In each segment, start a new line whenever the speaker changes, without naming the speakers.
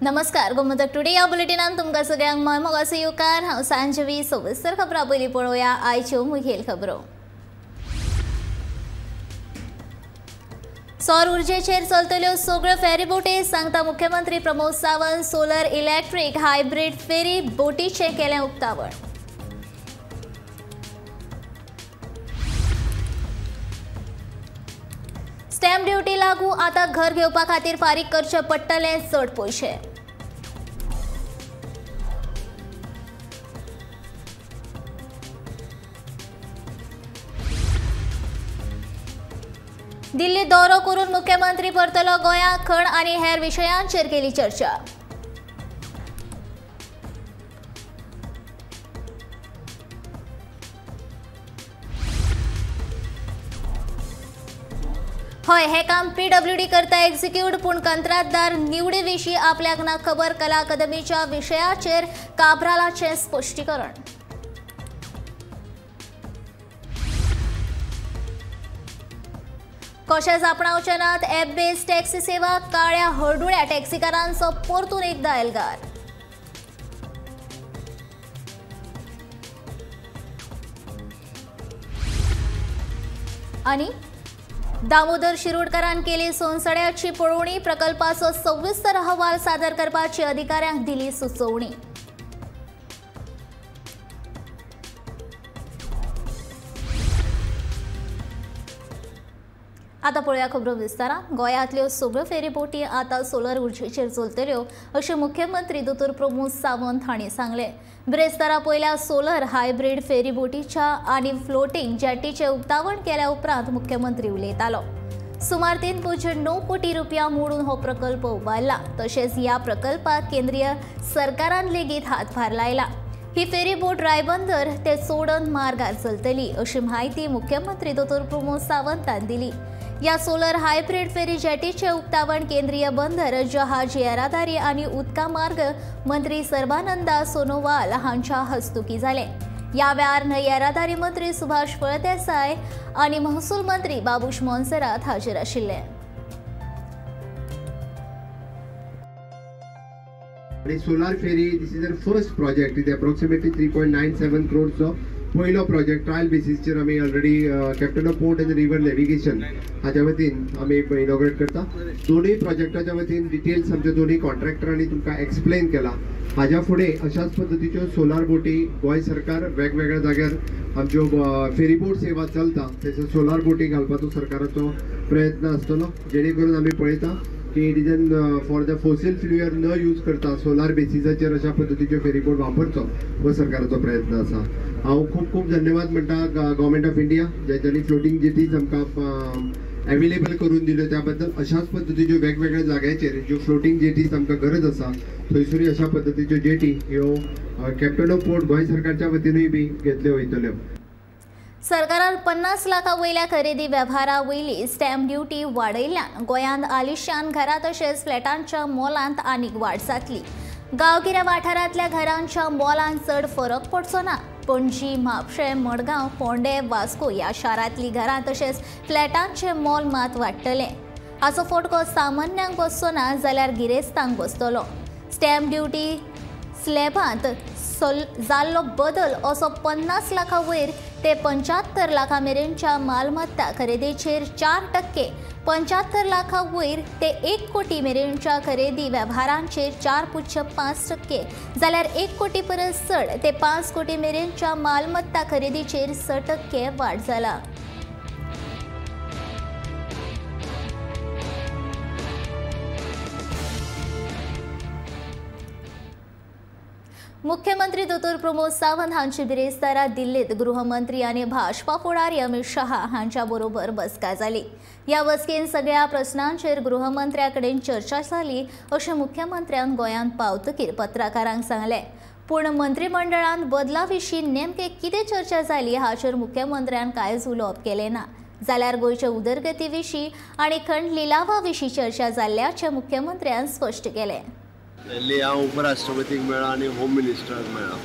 नमस्कार, गोमंतक टुडे ह्या बुलेटिनान तुमकां सगळ्यांक मनमोगाचो येवकार. हांव सांजवी. सविस्तर खबरां पयलीं पळोवया आयच्यो मुखेल खबरो. सौर उर्जेचेर चलतल्यो सगळ्यो फेरी बोटी, सांगता मुख्यमंत्री Pramod Sawant. Solar electric hybrid ferry बोटीचें केलें उक्तावण. स्टॅम्प ड्युटी लागू, आतां घर घेवपा खातीर फारीक करचे पडटले चड पयशे. दिल्ली दौरो करून मुख्यमंत्री परतलो गोंयांत, खण आनी हेर विशयांचेर केली चर्चा. हय, हे काम पीडब्ल्यूडी करता एक्झिक्यूट, पूण कंत्राटदार निवडी विशीं आपल्याक ना खबर. कला अकादमीच्या विशयाचेर काब्रालाचें स्पश्टीकरण. कशेंच आपणावचे नात एप बेस्ड टॅक्सी सेवा, काळ्या हळडुळ्या टॅक्सीकारांचो परतून एकदा एल्गार. आनी दामोदर शिरोडकारान केली सोनसड्याची पळोवणी, प्रकल्पाचो सविस्तर अहवाल सादर करपाची अधिकाऱ्यांक दिली सुचोवणी. आतां पळोवया खबरो विस्तारान. गोंयांतल्यो सगळ्यो फेरीबोटी आतां सोलर उर्जेचेर चलतल्यो अशें मुख्यमंत्री दोतोर प्रमोद सावंत हांणी सांगलें. बिरेस्तारा पयल्या सोलर हायब्रीड फेरीबोटीच्या आनी फ्लोटींग जेटीचें उक्तावण केल्या उपरांत मुख्यमंत्री उलयतालो. सुमार 3.9 कोटी रुपया मोडून हो प्रकल्प उबारला. तशेंच ह्या प्रकल्पाक केंद्रीय सरकारान लेगीत हातभार लायला. ही फेरीबोट रायबंदर ते चोडण मार्गार चलतली अशी म्हायती मुख्यमंत्री दोतोर प्रमोद सावंतान दिली. या सोलर हायब्रीड फेरी जेटीचे उक्तावण केंद्रीय बंदर, जहाज येरादारी आनी उदका मार्ग मंत्री सर्बानंदा सोनोवाल हांच्या हस्तुकी जालें. ह्या वेळार येरादारी मंत्री सुभाष फळदेसाय आनी महसूल मंत्री बाबूश मोन्सेरात हाजीर आशिल्ले.
Solar ferry, this is our first project. It approximately 3.97 क्रोडचो पयलो प्रोजेक्ट. ट्रायल बेसीसचेर आमी already captain of port and river navigation हाच्या वतीन आमी इनॉग्रेट करता. दोनूय प्रोजेक्टाच्या वतीन डिटेल्स आमच्या दोनूय कॉन्ट्रॅक्टरांनी तुमकां एक्सप्लेन केला. हाज्या फुडें अशाच पद्दतीच्यो सोलार बोटी गोंय सरकार वेगवेगळ्या जाग्यार आमच्यो फेरीबोट सेवा चलता थंयसर सोलार बोटी घालपाचो सरकाराचो प्रयत्न आसतलो, जेणे करून आमी पळयता की it is an for the fossil fuel न यूज करता सोलार बेसिसाचेर अशा पद्दतीच्यो फेरीबोट वापरचो हो सरकाराचो प्रयत्न आसा. हांव खूब खूब धन्यवाद म्हणटा गव्हर्मेंट ऑफ इंडिया ज्यांच्यानी फ्लोटींग जेटीज आमकां एवेलेबल करून दिल्यो त्या बद्दल. अशाच पद्दतीच्यो वेगवेगळ्या जाग्याचेर ज्यो फ्लोटींग जेटीज आमकां गरज आसा थंयसरूय अशा पद्दतीच्यो जेटी ह्यो कॅप्टन ऑफ पोर्ट गोंय सरकारच्या वतीनूय बी घेतल्यो वयतल्यो.
सरकारान 50 लाखां वयल्या खरेदी वेव्हारा वयली स्टॅम्प ड्युटी वाडयल्ल्यान गोंयांत आलिशान घरां तशेंच फ्लॅटांच्या मोलांत आनीक वाड जातली. गांवगिऱ्या वाठारांतल्या घरांच्या मोलांत चड फरक पडचो ना. पणजी, म्हापशें, मडगांव, फोंडें, वास्को ह्या शारांतलीं घरां तशेंच फ्लॅटांचें मोल मात वाडटलें. हाचो फटको सामान्यांक बसचो ना जाल्यार गिरेस्तांक बसतलो. स्टॅम्प ड्युटी स्लॅबांत जाल्लो बदल असो 50 लाखां वयर ते 75 लाखां मेरेनच्या मालमत्ता खरेदीचेर 4%, 75 लाखां वयर ते 1 कोटी मेरेनच्या खरेदी वेव्हारांचेर 4.5%, जाल्यार 1 कोटी परस चड ते 5 कोटी मेरेनच्या मालमत्ता खरेदीचेर 6% वाड जाला. मुख्यमंत्री दोतोर प्रमोद सावंत हांची बिरेस्तारा दिल्लीत गृहमंत्री आनी भाजपा फुडारी अमित शहा हांच्या बरोबर बसका जाली. ह्या बसकेन सगळ्या प्रस्नांचेर गृहमंत्र्या कडेन चर्चा जाली अशें मुख्यमंत्र्यान गोंयांत पावतकीर पत्रकारांक सांगलें. पूण मंत्रिमंडळांत बदला विशीं नेमके कितें चर्चा जाली हाचेर मुख्यमंत्र्यान कांयच उलोवप केलें ना. जाल्यार गोंयचे उदरगती विशीं आनी खण लिलावा विशीं चर्चा जाल्ल्याचें मुख्यमंत्र्यान स्पश्ट केलें.
दिल्ली हांव उपराष्ट्रपतीक मेळ्ळा आनी होम मिनिस्टराक मेळ्ळा.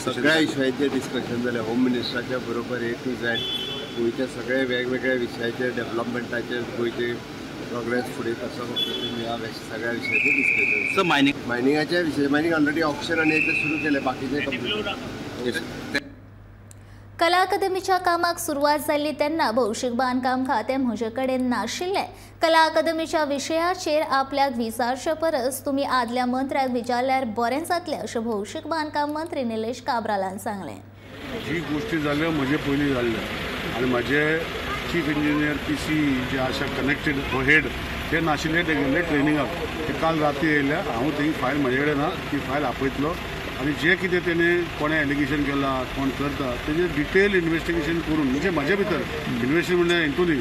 सगळ्या विशयाचेर डिस्कशन जालें. होम मिनिस्टराच्या बरोबर ए टू झॅड गोंयच्या सगळ्या वेगवेगळ्या विशयाचेर डेव्हलपमेंटाचेर, गोंयचे प्रोग्रेस फुडें कसो करतले ह्या सगळ्या विशयाचेर डिस्कशन.
सर मायनिंग
मायनिंगाच्या विशय मायनिंग ऑलरेडी ऑप्शन आनी ते सुरू केले, बाकीचे कंप्लीट.
कला अकादमीच्या कामाक सुरवात जाल्ली तेन्ना भौशीक बांदकाम खातें म्हजे कडेन नाशिल्लें. कला अकादमीच्या विशयाचेर आपल्याक विचारचे परस तुमी आदल्या मंत्र्याक विचारल्यार बरें जातलें अशें भौशीक बांदकाम मंत्री निलेश काब्रालान सांगलें.
जी गोष्टी जाल्यो म्हजे पयलीं जाल्ल्यो आनी म्हजे चीफ इंजिनियर पी सी जे आसा कनेक्टेड हेड ते नाशिल्ले, ते गेल्ले ट्रेनिंगाक. ते काल राती येयल्या. हांव ती फायल म्हजे कडेन ना, ती फायल आपयतलो आनी जे कितें तेणें कोणें एलिगेशन केलां कोण करता तेजें डिटेल इन्वेस्टिगेशन करून, म्हणजे म्हजे भितर इन्वेस्टिगेशन म्हणल्यार हितून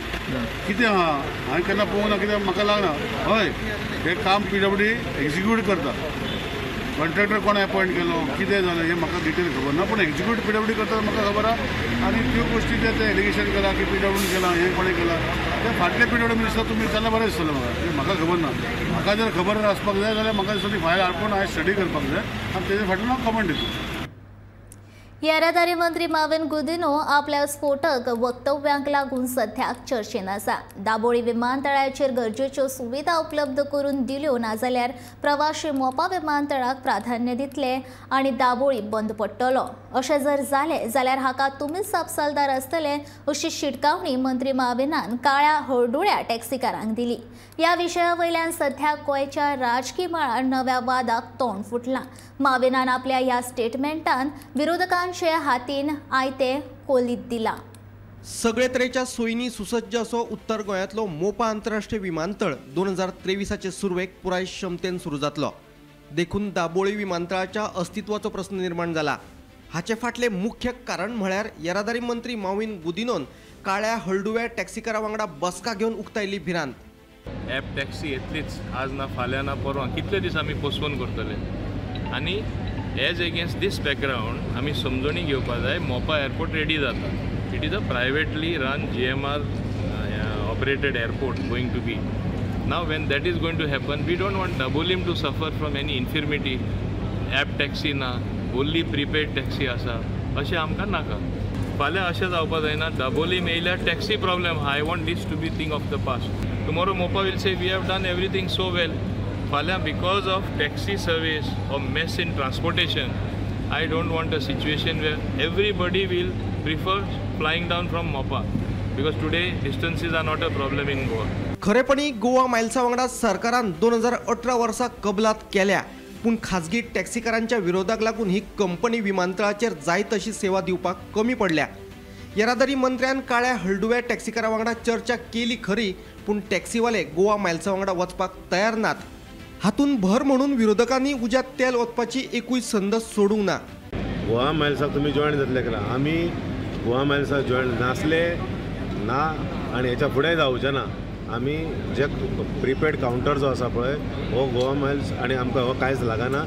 कितें आहा हांवें केन्ना पळोवंक ना, कित्याक म्हाका लागना. हय, हें काम पी डब्ल्यू डी एक्जिक्यूट करता, कॉन्ट्रॅक्टर कोण एपॉयंट केलो कितें जालें हें म्हाका डिटेल खबर ना, पूण एक्जिक्यूट पी डब्ल्यू डी करता म्हाका खबर आहा. आनी त्यो गोश्टी ते एलिगेशन केलां की पी डब्ल्यू डी केलां हें कोणें केलां तें फाटलें पी डब्ल्यू मिनिस्टर तुमी विचारल्यार बरें दिसतलें म्हाका. म्हाका खबर ना. म्हाका जर खबर आसपाक जाय जाल्यार म्हाका दिसता ती फायल हाडपून हांवें स्टडी करपाक जाय आनी तेजे फाटल्यान हांव कमेंट दितलो.
येरादारी मंत्री माविन गुदिन्हो आपल्या स्फोटक वक्तव्यांक लागून सध्याक चर्चेन आसा. दाबोळी विमानतळाचेर गरजेच्यो सुविधा उपलब्ध करून दिल्यो ना जाल्यार प्रवाशी मोपा विमानतळाक प्राधान्य दितले आनी दाबोळी बंद पडटलो. अशें जर जालें जाल्यार हाका तुमीच जापसालदार आसतले अशी शिटकावणी मंत्री माविनान काळ्या हळडुळ्या टॅक्सीकारांक दिली. ह्या विशया वयल्यान सध्या गोंयच्या राजकी मळार नव्या वादाक तोंड फुटलां. माविनान आपल्या ह्या स्टेटमेंटान विरोधकांचे हातीन आयते कोलीत दिला.
सगळे तरेच्या सोयींनी सुसज्ज असो उत्तर गोंयांतलो मोपा आंतरराष्ट्रीय विमानतळ 2023 सुरवेक पुराय क्षमतेन सुरू जातलो. देखून दाबोळी विमानतळाच्या अस्तित्वाचो प्रस्न निर्माण जाला. हाचे फाटले मुख्य कारण म्हळ्यार येरादारी मंत्री माविन गुदिन्होन काळ्या हळडुव्या टॅक्सीकारा वांगडा बसका घेवन उक्तायल्ली भिरांत.
ॲप टॅक्सी येतलीच, आज ना फाल्यां ना परवां, कितले दीस आमी पोस्टपोन करतले. आनी एज एगेन्स्ट दीस बॅकग्रावंड आमी समजणी घेवपा जाय. मोपा एअरपोर्ट रेडी जाता. It is a privately run GMR operated airport going to be. Now when that is going to happen, we don't want Dabolim to suffer from any infirmity. App taxi ना, only prepaid taxi आसा अशें आमकां नाका. फाल्यां अशें जावपा जायना दाबोलीम येयल्यार taxi problem. I want this to be thing of the past. Tomorrow Mopa will say we have done everything so well. फाल्यां because of taxi service or mess in transportation, I don't want a situation where everybody will prefer flying down from Mopa because today distances are not a problem in Goa.
खरेपणी Goa मायल्सा वांगडा सरकारान 2018 वर्सा कबलात केल्या, पूण खाजगी टॅक्सीकारांच्या विरोधाक लागून ही कंपनी विमानतळाचेर जाय तशी सेवा दिवपाक कमी पडल्या. येरादारी मंत्र्यान काळ्या हळडुव्या टॅक्सीकारा वांगडा चर्चा केली खरी, पूण टॅक्सीवाले गोवा मायल्सा वांगडा वचपाक तयार नात. हातून भर म्हणून विरोधकांनी उज्यात तेल ओतपाची एकूय संद सोडूंक ना.
गोवा मायल्साक तुमी जॉयन जातले केला, आमी गोवा मायल्साक जॉयन नासले ना आनी हेच्या फुडें जावचें ना. आमी जे प्रिपेड कावंटर जो आसा पळय हो गोवा मायल्स आनी आमकां हो कांयच लागना.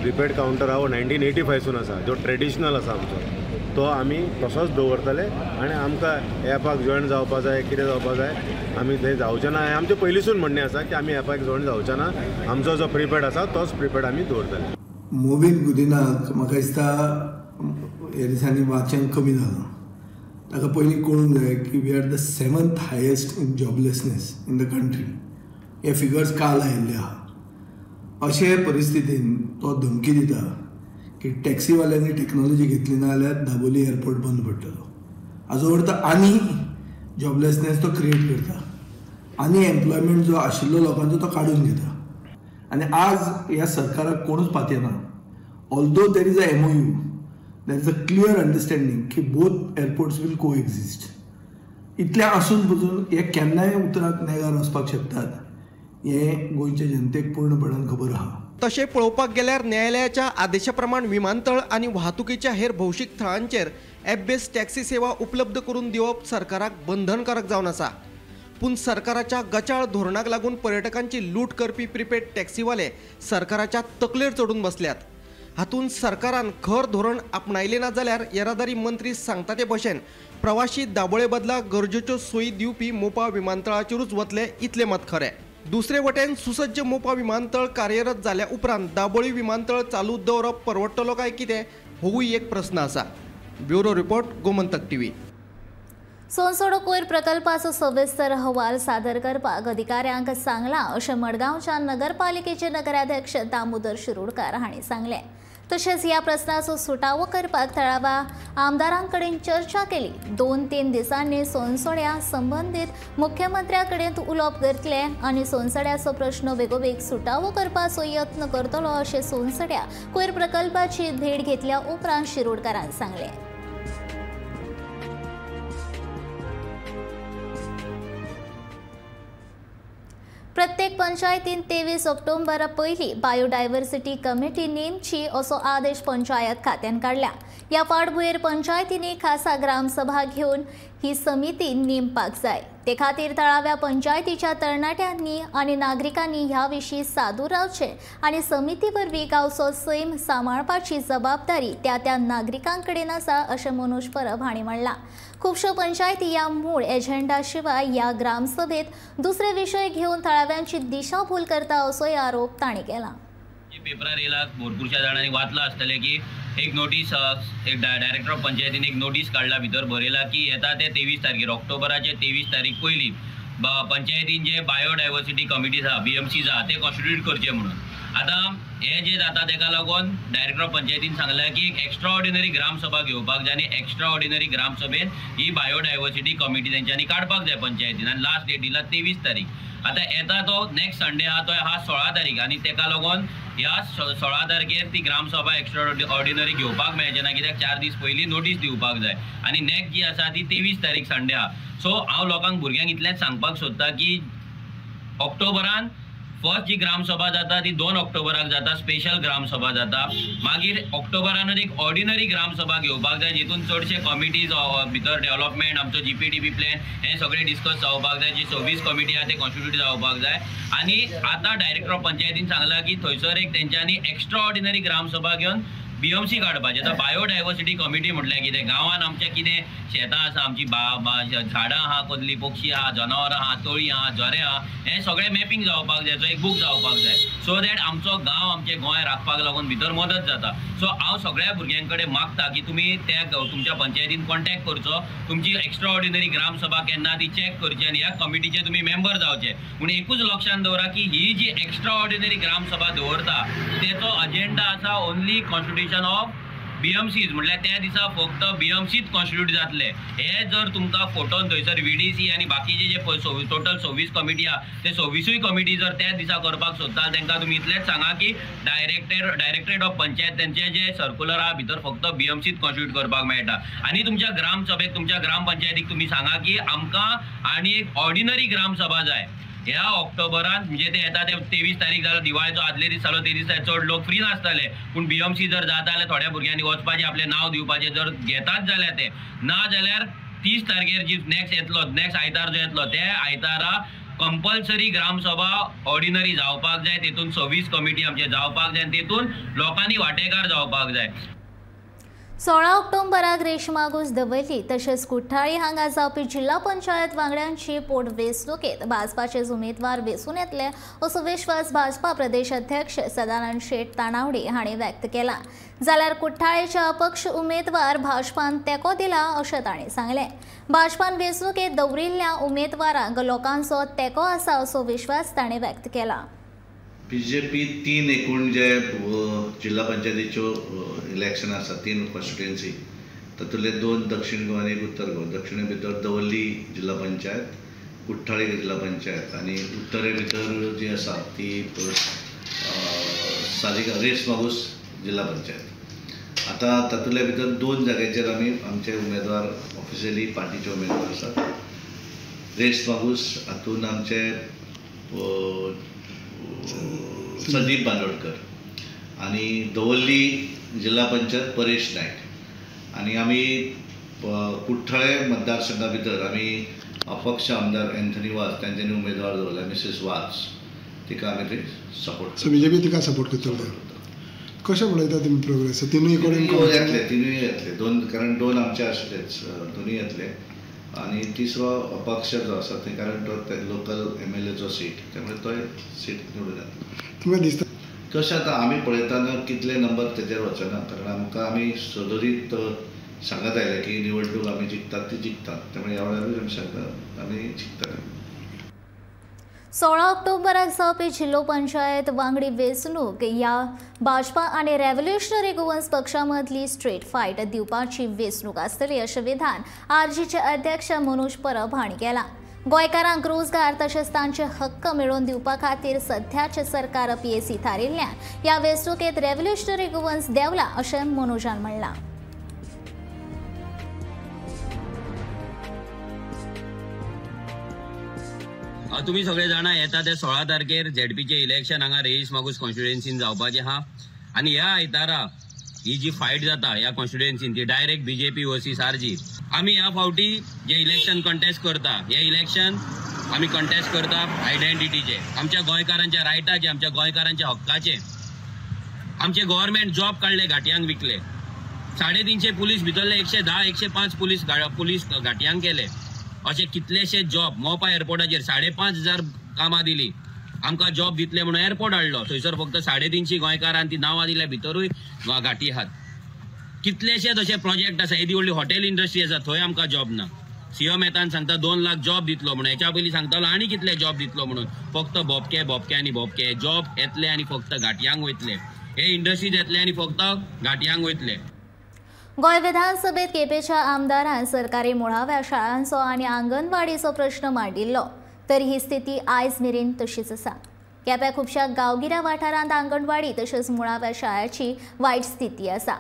प्रिपेड कावंटर आहा हो 1985सून आसा, जो ट्रेडिशनल आसा आमचो, तो आमी तसोच दवरतले आनी आमकां एपाक जॉयन जावपा जाय, कितें जावपा जाय आमी थंय जावचें ना. हें आमचें पयलींसून म्हणणें आसा की आमी एपाक जॉयन जावचें ना, आमचो जो प्रिपेड आसा तोच प्रिपेड आमी दवरतले.
मोविन गुदिन्हाक म्हाका दिसता ह्या दिसांनी वाचन कमी जालां. ताका पयलीं कळूंक जाय की we are the 7th highest in joblessness in the country. हे फिगर्स काल आयिल्ले आहा. अशे परिस्थितीन तो धमकी दिता की टॅक्सीवाल्यांनी टॅक्नॉलॉजी घेतली ना जाल्यार दाबोली एअरपोर्ट बंद पडटलो. हाजो अर्थ आनी जॉबलेसनेस तो क्रिएट करता आनी एम्प्लॉयमेंट जो आशिल्लो लोकांचो तो काडून घेता. आनी आज ह्या सरकाराक कोणूच पातयेना. Although there is a MOU, there is a clear understanding की both airports will coexist. इतलें आसून पसून हे केन्नाय उतराक नेगार वचपाक शकतात हें गोंयचे जनतेक पूर्णपणान खबर आहा.
तशें पळोवपाक गेल्यार न्यायालयाच्या आदेशा प्रमाण विमानतळ आनी वाहतुकीच्या हेर भौशीक थळांचेर ॲप बेस्ड टॅक्सी सेवा उपलब्ध करून दिवप सरकाराक बंधनकारक जावन आसा. पूण सरकाराच्या गचाळ धोरणाक लागून पर्यटकांची लूट करपी प्रिपेड टॅक्सीवाले सरकाराच्या तकलेर चडून बसल्यात. हातूंत सरकारान खर धोरण आपणायलें ना जाल्यार येरादारी मंत्री सांगता ते भशेन प्रवाशी दाबोळे बदला गरजेच्यो सोयी दिवपी मोपा विमानतळाचेरूच वतले इतलें मात खरें. दुसरे वटेन सुसज्ज मोपा विमानतळ कार्यरत जाल्या उपरांत दाबोळी विमानतळ चालू दवरप परवडटलो काय कितें होवूय एक प्रस्न आसा. Bureau report, Gomantak TV.
Sonsodo कोयर प्रकल्पाचो सविस्तर अहवाल सादर करपाक अधिकाऱ्यांक सांगलां अशें मडगांवच्या नगरपालिकेचे नगराध्यक्ष दामोदर शिरोडकार हांणी सांगलें. तशेंच ह्या प्रस्नाचो सुटावो करपाक थळाव्या आमदारां कडेन चर्चा केली. 2-3 दिसांनी सोनसोड्या संबंदीत मुख्यमंत्र्या कडेन उलोवप करतले आनी सोनसड्याचो प्रश्न बेगोबेग सुटावो करपाचो यत्न करतलो अशें सोनसड्या कोयर प्रकल्पाची भेट घेतल्या उपरांत शिरोडकारान सांगलें. प्रत्येक पंचायतीन 23 ऑक्टोबरा पयलीं बायोडायव्हर्सिटी कमिटी नेमची असो आदेश पंचायत खात्यान काडला. ह्या फाटभुंयेर पंचायतींनी खासा ग्रामसभा घेवन ही समिती नेमपाक जाय. ते खातीर थळाव्या पंचायतीच्या तरणाट्यांनी आनी नागरिकांनी ह्या विशीं सादूर रावचें आनी समिती वरवीं गांवचो सैम सांबाळपाची जबाबदारी त्या त्या नागरिकां कडेन आसा अशें मनोज परब हांणी म्हणलां. खुबश्यो पंचायती ह्या मूळ एजेंडा शिवाय ह्या ग्रामसभेत दुसरे विशय घेवन थळाव्यांची दिशाभूल करता असोय आरोप तांणी केला.
पेपरार येयला, भरपूरश्या जाणांनी वाचलां आसतलें की एक नोटीस, एक डायरेक्टर ऑफ पंचायतीन एक नोटीस काडला, भितर बरयला की येता ते 23 तारखेर ऑक्टोबराचे 23 तारीख पयलीं पंचायतीन जे बायोडायवर्सिटी कमिटी आसा, BMC आसा, ते कॉन्स्टिट्यूट करचे म्हणून. आतां हे जे जाता तेका लागून डायरेक्टर ऑफ पंचायतीन सांगलां की एक एक्स्ट्रा ऑर्डिनरी ग्रामसभा घेवपाक जाय आनी एक्स्ट्रा ऑर्डिनरी ग्रामसभेन ही बायोडायवर्सिटी कमिटी तेंच्यांनी काडपाक जाय पंचायतीन आनी लास्ट डेट दिला 23 तारीख. आतां येता तो नेक्स्ट संडे आहा तो आहा 16 तारीख आनी तेका लागून ह्या 16 तारखेर ती ग्रामसभा एक्स्ट्रा ऑर्डिनरी घेवपाक मेळचें ना, कित्याक 4 दीस पयलीं नोटीस दिवपाक जाय आनी नेक्स्ट जी आसा ती 23 तारीख संडे आहा. सो हांव लोकांक भुरग्यांक इतलेंच सांगपाक सोदता की ऑक्टोबरान फर्स्ट जी ग्रामसभा जाता ती 2 ऑक्टोबराक जाता, स्पेशल ग्रामसभा जाता. मागीर ऑक्टोबरानूच एक ऑर्डिनरी ग्रामसभा घेवपाक जाय जितून चडशे कमिटीज भितर डेव्हलपमेंट, आमचो GPDP plan हें सगळें डिस्कस जावपाक जाय. जी 26 कमिटी आहा ते कॉन्स्टिट्यूट जावपाक जाय. आनी आतां डायरेक्टर ऑफ पंचायतीन सांगलां की थंयसर एक तेंच्यांनी एक्स्ट्रा ऑर्डिनरी ग्रामसभा घेवन BMC काडपाचें. आतां बायोडायवर्सिटी कमिटी म्हटल्यार कितें, गांवांत आमच्या कितें शेतां आसा, आमची झाडां आहा, कसली पक्षी आहा, जनावरां आहा, तळी आहा, झरे आहा, हें सगळें मॅपिंग जावपाक जाय, जो एक बूक जावपाक जाय, सो that आमचो गांव, आमचें गोंय राखपाक लागून भितर मदत जाता. सो हांव सगळ्या भुरग्यां कडेन मागता की तुमी त्या तुमच्या पंचायतीन कॉन्टॅक्ट करचो, तुमची एक्स्ट्रा ऑर्डिनरी ग्रामसभा केन्ना ती चॅक करची आनी ह्या कमिटीचे तुमी मेंबर जावचे. पूण एकूच लक्षांत दवरा की ही जी एक्स्ट्रा ऑर्डिनरी ग्रामसभा दवरता तेचो अजेंडा आसा ओनली कॉन्स्टिट्यूशन ऑफ BMCs, म्हटल्यार त्या दिसा फक्त BMCच कॉन्स्टिट्यूट जातले. हे जर तुमकां फोटोन थंयसर VDC आनी बाकीचे जे टोटल 26 कमिटी आहा ते 26 कमिटी जर त्या दिसा करपाक सोदता तांकां तुमी इतलेंच सांगा की डायरेक्टरेट ऑफ पंचायत तेंचे जे सर्कुलर आहा भितर फक्त BMCच कॉन्स्टिट्यूट करपाक मेळटा. आनी तुमच्या ग्रामसभेक, तुमच्या ग्रामपंचायतीक तुमी सांगा की आमकां आनी एक ऑर्डिनरी ग्रामसभा जाय ह्या ऑक्टोबरान, म्हणजे ते येता ते 23 तारीख जालो, दिवाळेचो आदले दीस जालो, ते दीस चड लोक फ्री नासताले, पूण BMC जर जाता जाल्यार थोड्या भुरग्यांनी वचपाचें, आपलें नांव दिवपाचें, जर घेतात जाल्यार ते, ना जाल्यार 30 तारखेर जी नेक्स्ट येतलो, नेक्स्ट आयतार जो येतलो ते आयतारा कंपल्सरी ग्रामसभा ऑर्डिनरी जावपाक जाय. तेतून 26 कमिटी आमचे जावपाक जाय आनी तेतून लोकांनी वांटेकार जावपाक जाय.
16 ऑक्टोबराक रेशमा घोष दवर्ली तशेंच कुठ्ठाळी हांगा जावपी जिल्हा पंचायत वांगड्यांची पोटवेंचणुकेत भाजपाचे उमेदवार वेंचून येतले असो विश्वास भाजपा प्रदेश अध्यक्ष सदानंद शेट तानावडे हांणी व्यक्त केला. जाल्यार कुठ्ठाळेच्या अपक्ष उमेदवार भाजपान तेंको दिला अशें तांणी सांगलें. भाजपान वेंचणुकेत दवरिल्ल्या उमेदवारांक लोकांचो तेंको आसा असो विश्वास तांणी व्यक्त केला.
बीजेपी 3 एकूण जे जिल्हा पंचायतीच्यो इलेक्शन आसा, 3 कॉन्स्टिट्युएन्सी, तातूंतले 2 दक्षिण गोवा आनी 1 उत्तर गोवा. दक्षिणे भितर दवर्ली जिल्हा पंचायत, कुठ्ठाळी जिल्हा पंचायत आनी उत्तरे भितर जी आसा ती सालिगा रेस मागूस जिल्हा पंचायत. आतां तातूंतल्या भितर 2 जाग्याचेर आमी आमचे उमेदवार ऑफिशियली पार्टीचे उमेदवार आसात. रेस मागूस हातून आमचे संदीप बांदोडकर आनी दवर्ली जिल्हा पंचायत परेश नायक. आनी आमी कुठ्ठाळे मतदारसंघा भितर आमी अपक्ष आमदार एन्थनी वाज तांच्यांनी उमेदवार दवरला, मिसेस वाज, तिका आमी थंय सपोर्ट.
सो बीजेपी तिका सपोर्ट करतले. कशें पळयता तुमी प्रोग्रेस? तिनूय कडेन
येतले, तिनूय येतले, 2, कारण 2 आमचे आसलेच, दोनूय येतले. आनी तिसरो अपक्ष जो आसा थंय, कारण तो लोकल MLAचो सीट, त्यामुळे तोय सीट निवडून येतलो.
तुमकां दिसता
कशें आतां आमी पळयतना कितले नंबर तेजेर वचना, कारण आमकां आमी सदोदीत सांगत आयले की निवडणूक आमी जिखतात ती जिखतात, त्यामुळे ह्या वेळारूय आमी सांगतात आमी जिखतले.
16 ऑक्टोबराक जावपी जिल्लो पंचायत वांगडी वेंचणूक ह्या भाजपा आनी रेव्होल्युशनरी गोवन्स पक्षा मदली स्ट्रेट फायट दिवपाची वेंचणूक आसतली अशें विधान आरजीचे अध्यक्ष मनोज परब हांणी केलां. गोंयकारांक रोजगार तशेंच तांचे हक्क मेळोवन दिवपा खातीर सध्याचें सरकार अपयेसी थारिल्ल्यान ह्या वेंचणुकेंत रेव्होल्युशनरी गोवन्स देंवला अशें मनोजान म्हणलां.
तुमी सगळे जाणा येता ते 16 तारखेर झेडपीचे इलेक्शन हांगा रेईस मागूस कॉन्स्टिट्युएन्सीन जावपाचें आहा आनी ह्या आयतारा ही जी फायट जाता ह्या कॉन्स्टिट्युएन्सीन ती डायरेक्ट बीजेपी वर्सीस आरजी. आमी ह्या फावटी जे इलेक्शन कंटेस्ट करता हे इलेक्शन आमी कंटेस्ट करता आयडेंटिटीचे, आमच्या गोंयकारांच्या रायटाचे, आमच्या गोंयकारांच्या हक्काचे. आमचे गव्हर्मेंट जॉब काडले घाटयांक विकले, 350 पुलीस भितरले 110 105 पुलीस घाटयांक केले. अशे कितलेशे जॉब मोपा एअरपोर्टाचेर 5,500 कामां दिली, आमकां जॉब दितले म्हणून एअरपोर्ट हाडलो, थंयसर फक्त 350 गोंयकारान ती नांवां दिल्या भितरूय घाटी आहात. कितलेशे तशे प्रोजेक्ट आसा, येदी व्हडली हॉटेल इंडस्ट्री आसा थंय आमकां जॉब ना. सीएम मेहतान सांगता 2 लाख जॉब दितलो म्हणून, हेच्या पयलीं सांगतालो आनी कितले जॉब दितलो म्हणून. फक्त भोपके भोपके आनी भोपके जॉब येतले आनी फक्त घाटयांक वयतले, हे इंडस्ट्रीज येतले आनी फक्त घाटयांक वयतले.
गोंय विधानसभेत केपेंच्या आमदारान सरकारी मुळाव्या शाळांचो आनी आंगणवाडीचो प्रश्न मांडिल्लो, तर ही स्थिती आयज मेरेन तशीच आसा. केप्या खुबश्या गांवगिऱ्या वाठारांत आंगणवाडी तशेंच मुळाव्या शाळांची वायट स्थिती आसा.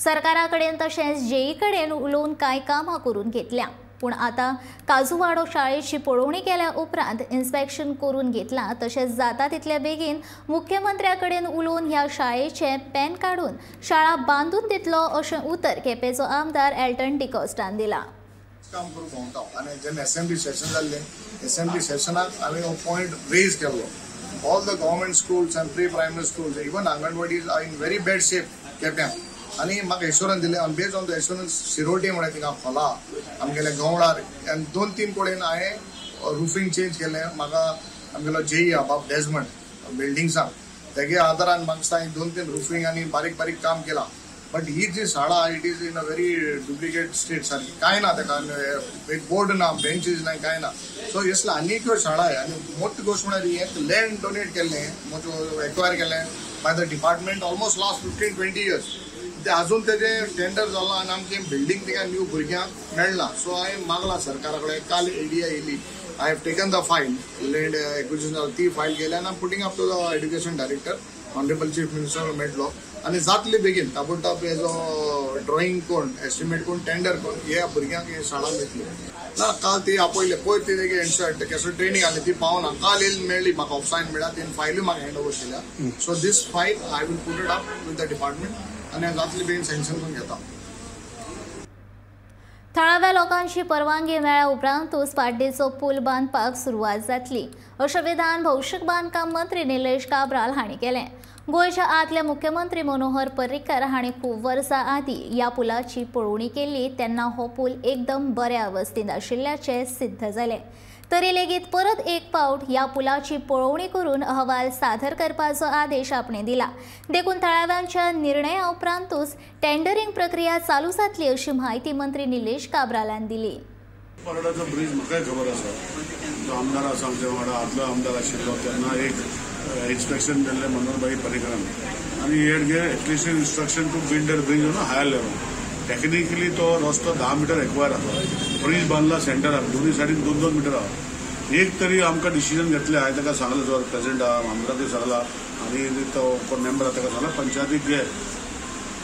सरकारा कडेन तशेंच जेई कडेन उलोवन कांय कामां करून घेतल्या, पूण आतां काजूवाडो शाळेची पळोवणी केल्या उपरांत इन्स्पेक्शन करून घेतलां तशेंच जाता तितल्या बेगीन मुख्यमंत्र्या कडेन उलोवन ह्या शाळेचें पेन काडून शाळा बांदून दितलो अशें उतर केपेंचो आमदार एल्टन डिकॉस्टान दिलां.
काम करूंक भोंवता आनी जेन्ना एसेंब्ली सेशन जाल्लें, एसेंब्ली सेशनाक हांवें हो पॉयंट रेज केल्लो. All the government schools and pre primary schools even anganwadis are in very bad shape केप्यां. आनी म्हाका एश्योरन्स दिलें आनी बेज ऑन the assurance Siroti म्हळ्यार थिंगा खोला आमगेल्या गवळार आनी 2-3 कडेन हांवें रुफींग चेंज केलें. म्हाका आमगेलो जेई आहा बाब डेजमंड बिल्डिंग्सांक तेगे आदारान म्हाका दिसता हांवें 2-3 रुफींग आनी बारीक बारीक काम केलां. बट he जी शाळा it is in a very duplicate state, सारकी कांय ना ताका, एक बोर्ड ना, बेंचीस ना, कांय ना. सो असले आनीक शाळा आनी मोठी गोश्ट म्हळ्यार ही लँड डोनेट केल्लें, एक्वायर केलें by the department almost last 15-20 years. ते अजून तेजे टेंडर जाला आनी आमचें बिल्डींग तिका न्यू भुरग्यांक मेळना. सो हांवें मागलां सरकारा कडेन, काल एडीआय येयली, I have taken the file, land acquisition ती फायल केल्या आनी putting up to the education director honourable chief minister मेळटलो आनी जातली बेगीन ताबडतोब हेजो ड्रॉइंग कोण, एस्टिमेट कोण, टेंडर कोण ह्या भुरग्यांक हे शाळा मेळटली. ना काल ती आपयले पयर ती तेगे एन्शर्ट केसो ट्रेनींग आसली ती पावना, काल येयली मेळ्ळी म्हाका ऑफसायन मेळ्ळा, तेणी फायलूय म्हाका हँड ओवर केल्या. So this file I will put it up with the department आनी जातली बेगीन सँक्शन करून घेता.
थळाव्या लोकांची परवानगी मेळ्ळ्या उपरांतूच पाड्डेचो पूल बांदपाक सुरवात जातली अशें विधान भौशीक बांदकाम मंत्री निलेश काब्राल हांणी केलें. गोंयच्या आदले मुख्यमंत्री मनोहर पर्रीकर हांणी खूब वर्सां आदीं ह्या पुलाची पळोवणी केल्ली तेन्ना हो पूल एकदम बऱ्या अवस्थेंत आशिल्ल्याचें सिद्ध जालें. तरी लेगीत परत एक फावट ह्या पुलाची पळोवणी करून अहवाल सादर करपाचो आदेश आपणे दिला. देखून थळाव्यांच्या निर्णया उपरांतूच टेंडरिंग प्रक्रिया चालू जातली अशी म्हायती मंत्री निलेश काब्रालान दिली.
पारडाचो ब्रिज म्हाकाय खबर आसा, तो आमदार आसा आमच्या वांगडा, आदलो आमदार आशिल्लो तेन्ना एक इन्स्पेक्शन केल्लें मनोहरभाई पर्रीकरान आनी he had gave at least instruction to build that bridge on a higher level. Technically तो रस्तो 10 मिटर एक्वायर आसा, ब्रिज बांदला सेंटराक, दोनूय सायडीन 2-2 मिटर आहा. एक तरी आमकां डिसिजन घेतलें, हांवें ताका सांगलें, जो प्रेसिडेंट आहा आमदाराकूय सांगला आनी तो कोण मेंबर आहा ताका सांगला पंचायतीक घे,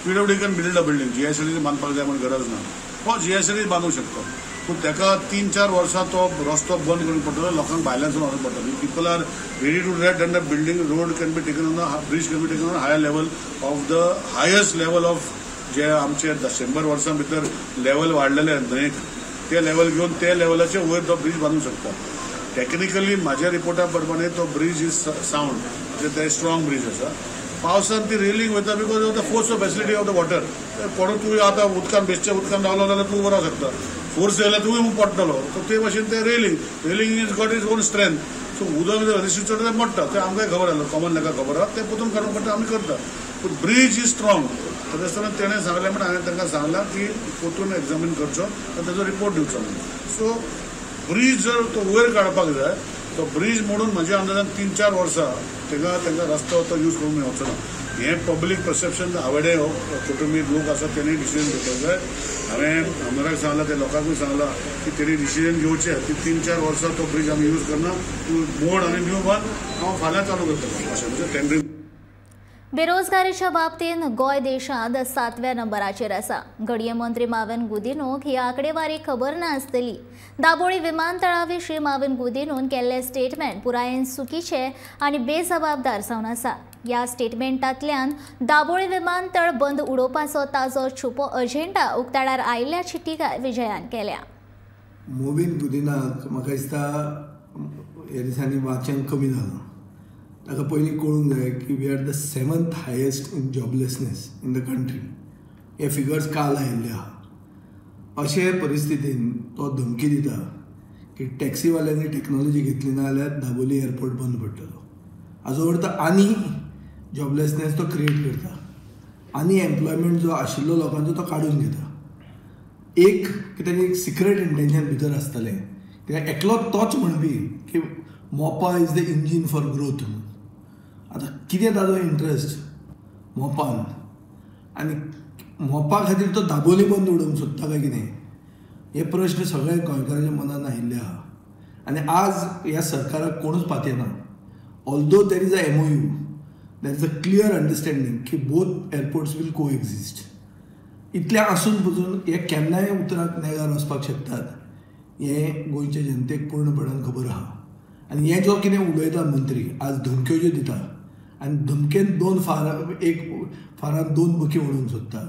PWD can build a building, GSLD बांदपाक जाय म्हूण गरज ना, हो जीएसएलडी बांदूंक शकता. पूण ताका 3-4 वर्सां तो रस्तो बंद करूंक पडटलो, लोकांक भायल्यान वचूंक पडटलो. People are ready to that and the building road can be taken on, bridge can be taken on higher level of the highest level of जे आमचे 100 वर्सां भितर लेवल वाडलेले न्हंयेक ते लेवल घेवन ते लेवलाचे वयर तो ब्रिज बांदूंक शकता. टेक्निकली म्हाज्या रिपोर्टा प्रमाणे तो ब्रिज is sound, म्हणजे ते स्ट्रॉंग ब्रिज आसा. पावसान ती रेलिंग वयता because of the force of facility of the water. कोणूय तूं आतां उदकान बेश्टे उदकान रावलो जाल्यार तूं उबो शकता, फोर्स येयल्यार तूंय पडटलो. सो ते भाशेन ते railing, railing is got its own strength. So उदक जर रेजिस्टर चडटा तें मोडटा, तें आमकांय खबर आसलें, कॉमन लेखा खबर आसा, तें पोतून काडूंक पडटा, आमी करता. पूण ब्रिज is strong. तरी आसतना तेणें सांगलें म्हण हांवें तांकां सांगलां की परतून एग्जामीन करचो आनी ताजो रिपोर्ट दिवचो म्हणून. सो ब्रीज जर तो वयर काडपाक जाय तो ब्रीज मोडून म्हज्या अंदाजान 3-4 वर्सां तांकां रस्तो तो यूज करूंक मेळचो ना. हें पब्लीक परसेप्शन आवडे हो कुटुंबीक लोक आसा तेणी डिसिजन घेवपाक जाय. हांवें आमदाराक सांगलां, ते लोकांकूय सांगलां की तेणी डिसिजन घेवचें की 3-4 वर्सां तो ब्रीज आमी यूज करना, तूं मोड आनी न्यू बांद, हांव फाल्यां चालू करतलो अशें म्हणजे टेंडरींग.
बेरोजगारीच्या बाबतींत गोंय देशांत 7व्या नंबराचेर आसा. घडये मंत्री माविन गुदिनोक ही आंकडेवारी खबर नासतली. दाबोळी विमानतळा विशीं माविन गुदिनोन केल्लें स्टेटमेंट पुरायेन चुकीचें आनी बेजबाबदार जावन आसा. ह्या स्टेटमेंटांतल्यान दाबोळी विमानतळ बंद उडोवपाचो ताजो छुपो अजेंडा उक्ताडार आयिल्ल्याची टिका विजयान केल्या.
मोविन गुदिनाक म्हाका दिसता ह्या दिसांनी वाचन कमी जालां. ताका पयलीं कळूंक जाय की we are the 7th highest in joblessness in the country. हे फिगर्स काल आयिल्ले आहा. अशे परिस्थितीन तो धमकी दिता की टॅक्सीवाल्यांनी टॅक्नोलॉजी घेतली ना जाल्यार दाबोली एअरपोर्ट बंद पडटलो. हाजो अर्थ आनी जॉबलेसनेस तो क्रिएट करता आनी एम्प्लॉयमेंट जो आशिल्लो लोकांचो तो काडून घेता. एक की ताजें एक सिक्रेट इंटेन्शन भितर आसतलें, कित्याक एकलो तोच म्हणपी की Mopa is the engine for growth. आतां कितें ताजो इंट्रस्ट मोपान आनी मोपा खातीर तो दाबोली बंद उडोवंक सोदता काय कितें, हे प्रश्न सगळे गोंयकारांच्या मनान आयिल्ले आहा. आनी आज ह्या सरकाराक कोणूच पातयेना. Although there is a MOU, there is a clear understanding की both airports will coexist. इतलें आसून पसून हे केन्नाय उतराक नेगार वचपाक शकतात हें गोंयचे जनतेक पूर्णपणान खबर आहा. आनी हें जो कितें उलयता मंत्री आज धमक्यो ज्यो दिता आनी धमकेन दोन फारां, एक फारान दोन बकी उडोवंक सोदता.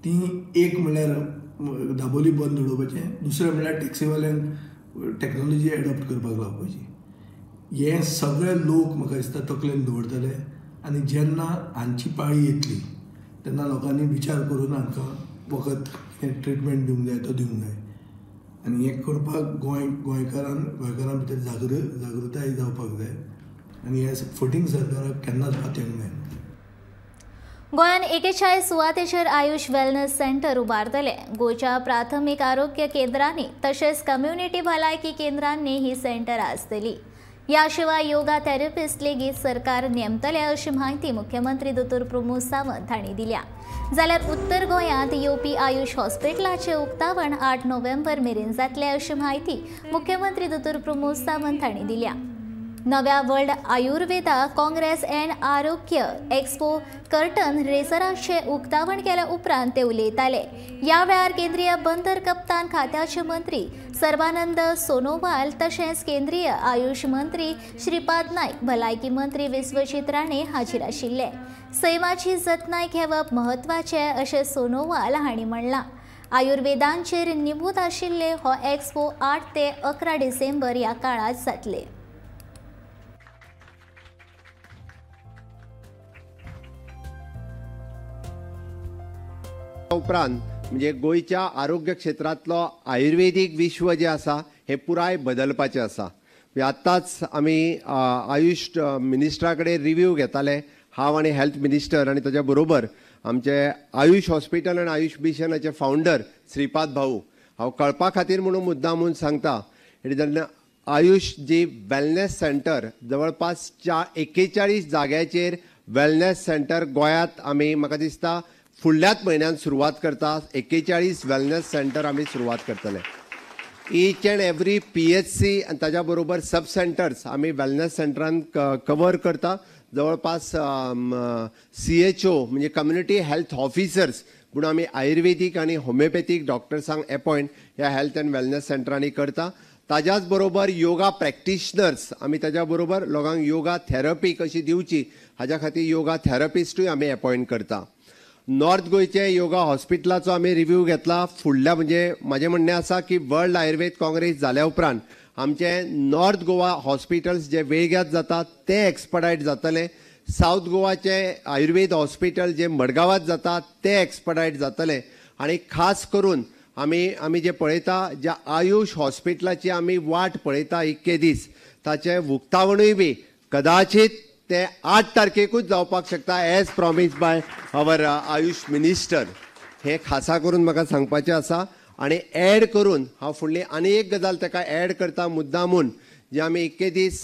ती एक म्हणल्यार दाबोली बंद उडोवपाचें, दुसरें म्हणल्यार टॅक्सीवाल्यांक टॅक्नोलॉजी एडॉप्ट करपाक लावपाची. हे सगळे लोक म्हाका दिसता तकलेन दवरतले आनी जेन्ना हांची पाळी येतली तेन्ना लोकांनी विचार करून हांकां वखद ट्रिटमेंट दिवंक जाय तो दिवंक जाय. आनी हें करपाक गोंयकारां भितर जागृताय जावपाक जाय आनी ह्या फटींग सरकाराक केन्नाच पातयेवंक जायना.
गोंयांत 41 सुवातेचेर आयुष वेलनेस सेंटर उबारतले. गोंयच्या प्राथमीक आरोग्य केंद्रांनी तशेंच कम्युनिटी भलायकी केंद्रांनी ही सेंटरां आसतली. ह्या शिवाय योगा थेरपिस्ट लेगीत सरकार नेमतले अशी म्हायती मुख्यमंत्री दोतोर प्रमोद सावंत हांणी दिल्या. जाल्यार उत्तर गोंयांत येवपी आयुष हॉस्पिटलाचें उक्तावण 8 नोव्हेंबर मेरेन जातलें अशी म्हायती मुख्यमंत्री दोतोर प्रमोद सावंत हांणी दिल्या. नव्या वर्ल्ड आयुर्वेदा काँग्रेस अँड आरोग्य एक्सपो कर्टन रेसराचें उक्तावण केल्या उपरांत ते उलयताले. ह्या वेळार केंद्रीय बंदर कप्तान खात्याचे मंत्री सर्बानंद सोनोवाल तशेंच केंद्रीय आयुष मंत्री श्रीपाद नायक, भलायकी मंत्री विश्वजीत राणे हाजीर आशिल्ले. सैमाची जतनाय घेवप म्हत्वाचें अशें सोनोवाल हांणी म्हणलां. आयुर्वेदांचेर निबूत आशिल्ले हो एक्सपो 8 ते 11 डिसेंबर ह्या काळांत जातले.
उपरांत म्हणजे गोंयच्या आरोग्य क्षेत्रांतलो आयुर्वेदीक विश्व जें आसा हें पुराय बदलपाचें आसा. म्हणजे आत्ताच आमी आयुष मिनिस्टरा कडेन रिव्यू घेताले, हांव आनी हेल्थ मिनिस्टर आनी ताच्या बरोबर आमचे आयुष हॉस्पिटल आनी आयुष मिशनाचे फावंडर श्रीपाद भाऊ. हांव कळपा खातीर म्हणून मुद्दामून सांगता, it is Ayush ji wellness centre जवळपास 41 जाग्याचेर वेलनेस सेंटर गोंयांत आमी म्हाका दिसता फुडल्याच म्हयन्यान सुरवात करता. 41 वेलनेस सेंटर आमी सुरवात करतले. इच अँड एवरी PHC आनी ताज्या बरोबर सब सेंटर्स आमी वेलनेस सेंटरान कवर करता. जवळपास CHO म्हणजे कम्युनिटी हेल्थ ऑफिसर्स म्हणून आमी आयुर्वेदीक आनी होमिओपॅथीक डॉक्टर्सांक एपॉयंट ह्या हेल्थ अँड वेलनेस सेंटरांनी करता. ताज्याच बरोबर योगा प्रॅक्टिशनर्स आमी ताज्या बरोबर लोकांक योगा थेरपी कशी दिवची हाज्या खातीर योगा थेरपिस्टूय आमी एपॉयंट करता. नॉर्थ गोंयचे योगा हॉस्पिटलाचो आमी रिव्यू घेतला. फुडल्या म्हणजे म्हाजें म्हणणें आसा की वर्ल्ड आयुर्वेद काँग्रेस जाल्या उपरांत आमचे नॉर्थ गोवा हॉस्पिटल्स जे वेळग्यांत जाता ते एक्सपडायट जातले. सावथ गोवाचे आयुर्वेद हॉस्पिटल जे मडगांवांत जाता ते एक्सपडायट जातले. आनी खास करून आमी जे पळयता ज्या आयुष हॉस्पिटलाची आमी वाट पळयता इतके दीस ताचें उक्तावणूय बी कदाचित तें 8 तारखेकूच जावपाक शकता as promise by our Ayush minister. हें खासा करून म्हाका सांगपाचें आसा. आनी एड करून हांव फुडली आनी एक गजाल ताका एड करता मुद्दामून, जे आमी इतके दीस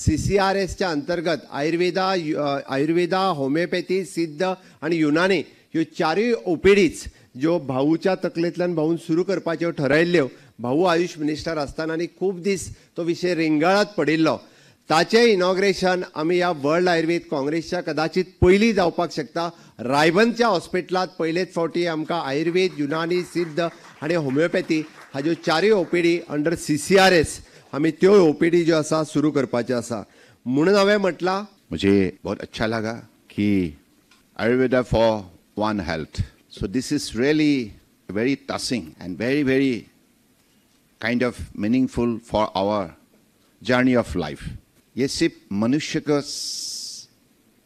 CCRSच्या अंतर्गत आयुर्वेदा, होमिओपॅथी, सिद्ध आनी युनानी ह्यो चारूय OPDs ज्यो भाऊच्या तकलेंतल्यान भाऊन सुरू करपाच्यो ठरयल्ल्यो, भाऊ आयुष मिनिस्टर आसतना आनी खूब दीस तो विशय रिंगाळात पडिल्लो, ताचें इनॉग्रेशन आमी ह्या वर्ल्ड आयुर्वेद काँग्रेसच्या कदाचित पयलीं जावपाक शकता. रायबंदच्या हॉस्पिटलांत पयलेच फावटी आमकां आयुर्वेद, युनानी, सिद्ध आनी होमिओपॅथी हाज्यो चारूय OPD under CCRS आमी त्यो OPD ज्यो आसा सुरू करपाच्यो आसा. म्हणून हांवें म्हटलां,
मुझे बहुत अच्छा लगा की Ayurveda for one health, so this is really very touching and very very kind of meaningful for our journey of life. ये सिर्फ मनुष्य का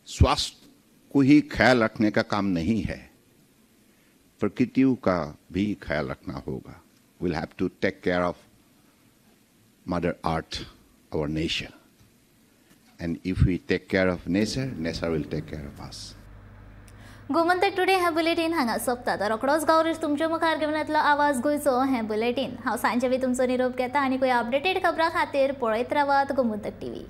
स्वास्थ्य को ही ख्याल रखने का काम नहीं है, प्रकृति का भी ख्याल रखना होगा. We'll have to take care of mother earth, our nature, and if we take care of nature, nature will take care of us.
Gomantak today हें बुलेटीन हांगा सोंपता. तर रोखडोच गावरीश तुमच्या मुखार घेवन येतलो आवाज गोंयचो हें बुलेटीन. हांव सांजेवी तुमचो निरोप घेता आनी खंय अपडेटेड खबरां खातीर पळयत रावात गोमंतक टीव्ही.